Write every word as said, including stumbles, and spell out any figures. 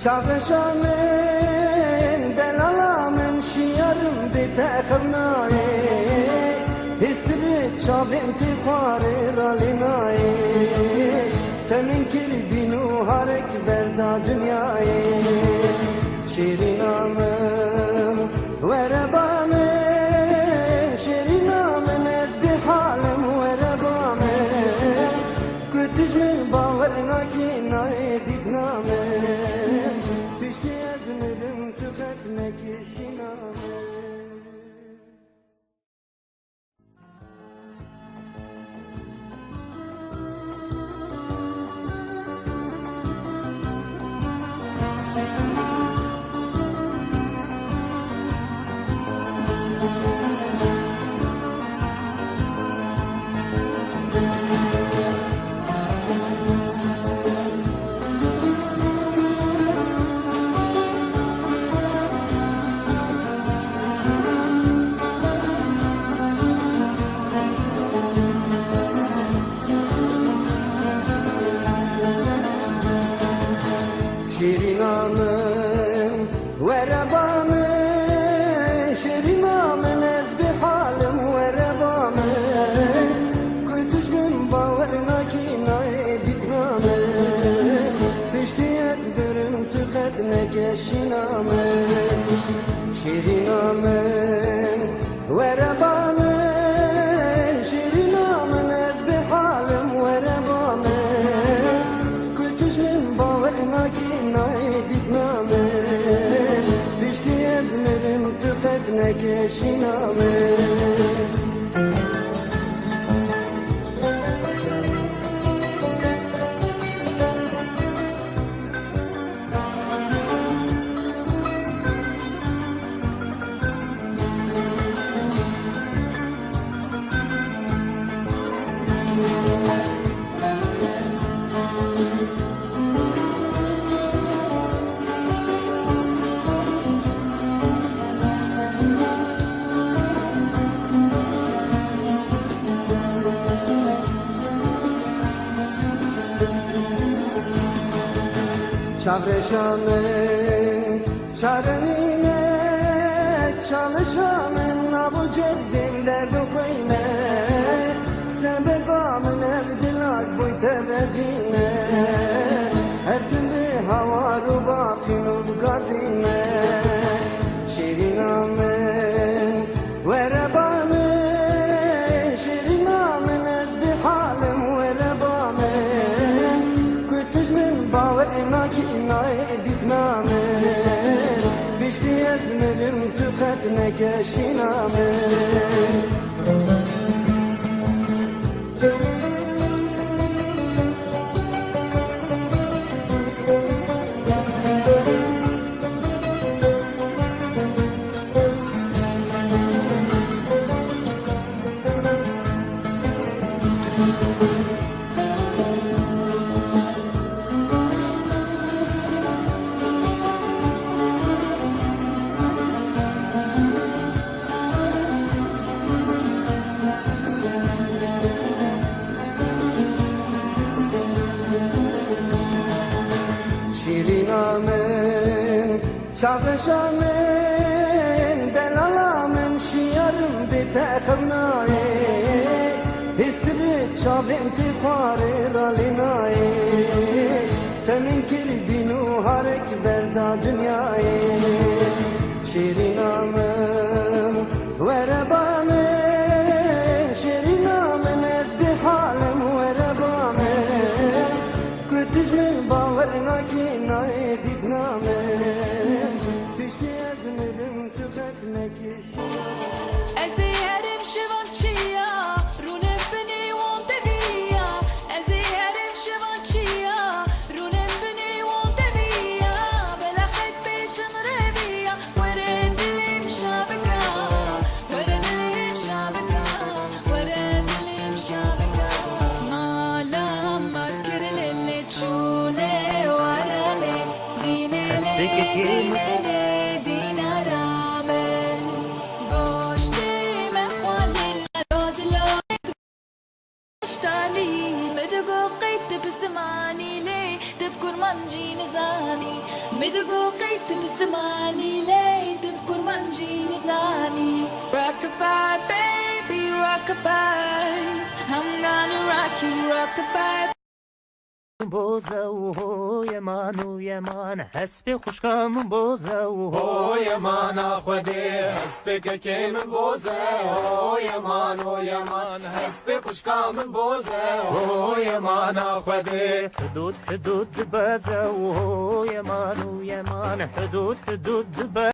Çavreşa min, delala min, şiyarim bê te xewnayê. Hêstirê çavên tê xwarê ralê nayê. Te min kir dîn û harek berda dinyayê. Şêrîna min, were ba min, şêrîna min, ez bê halim, were ba min. Ku tu ji min bawer nakî, nayê dîtina min. Piştî ez mirim, tu qet nekî şîna min. Şîrîna min, were ba min, şêrîna min, ez bê halim, were ba min. Ku tu ji min bawer nakî, nayê dîtina min. Piştî ez birim, tu qet neke şîna min. Şîrîna min, were ba min, şîrîna min, ez bê halim, were ba min. Ku tu ji min bawer nakî, nayê dîtina min. Piştî ez mirim, tu qet neke şîna min. Çavreşa min, çare nîne, çalişa min, navo cerdên derd û xweyne. Sebeba min ev dila ji bo te vedîne. Her tim bê hawar û baqîn û bigazîne. Şêrîna min, were ba min, şêrîna min, ez bê halim, were ba min. Ku tu ji min bawer nakî, nayê dîtina min. Piştî ez mirim, tu qet neke şîna min. Şîrîna min, çavreşa min, delala min, şiyarim bê te xewnayê. Hêstirê çavên tê xwarê ralê nayê. Te min kir dîn û harek berda dinyayê. Şêrîna min, were ba min, şêrîna min, ez bê halim, were ba min. Ku tu ji min bawer nakî, nayê dîtina min. Piştî ez mirim, tu qet nekî. Ez ê herim şivan çiya, rûnim binî wan deviya. Ez ê herim şivan çiya, rûnim binî wan deviya. Bela xet bêjin reviya, were dilê min şa bika, were dilê min şa bika, were dilê min şa bika. Mala mar kir lê lê çûne wara lê, dîne lê, dîne lê, dîna ra me. I'm gonna rock you, rock a bye. Boze û ho yeman û yeman, hespê xwişka min boze û ho yemana Xwedê. Hespê kekê min boze, ho yeman, ho yeman, hespê xwişka min boze, ho yemana Xwedê. Hidûd hidûd dibeze û ho yeman û yeman, hidûd hidûd dibe